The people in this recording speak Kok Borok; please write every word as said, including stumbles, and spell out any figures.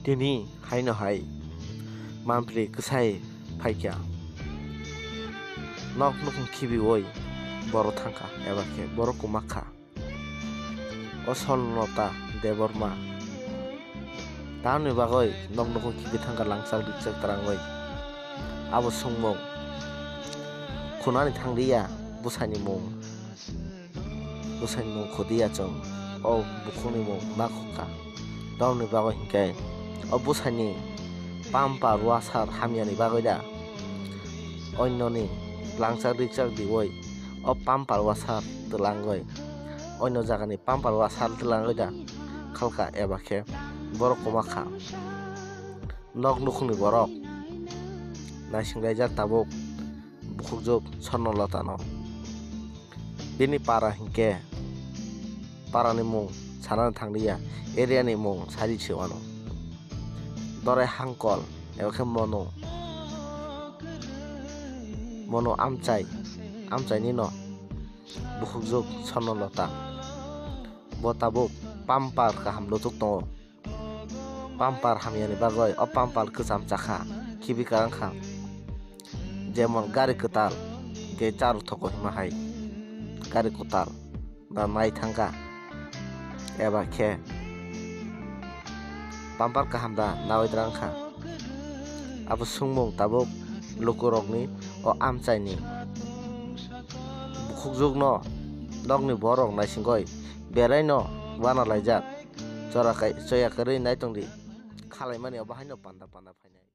Tini haino hai manpli kwsai phaikha. Nok nukhung khibiwi borok thangkha, eba khe borok kumakha. O Solnota Debbarma tamni bagwi nok nukhung khibi thangkha langchak rikchak twrangwi. Abo swngmung khunani thangriya bwsani mung. Bwsani mung khodiya chwng, o bukhukni mung ma khukha. Tamoni bagwi hinkhe o bwsani pamper washer hamyani bagwi da, oinoni langchak rikchak diwi o pamper washer twlangwi, oino jagani pamper washer twlangwi da khalkha, eba khe borok komakha. Nok nukhungni borok naisinglaijak tabuk bukhukjwk Sornolotano. Bini para hinkhe parani mung sanani thangriya, area ni mung sari se wano. Dorai Hangkol eba khe Mono, Mono amchai, amchaini no bukhukjwk Sornolota. Bo tabuk pamper kaham luchuk tongo. Pamper hamyani bagwi o pamper kwcham chakha, khibi kwrang kha. Jemon gari kwtal tei charwk thogo hima hai gari kwtal ba mai thangkha, eba khe pamper kaham da nawi drang kha. Abo swngmung tabuk lukurokni o amchaini bukhukjwkno nokni borok naisingwi beraino wana laijak. Chora kai, choya kwrwi nai tongdi. Khalaimani obo haino panda panda phainai.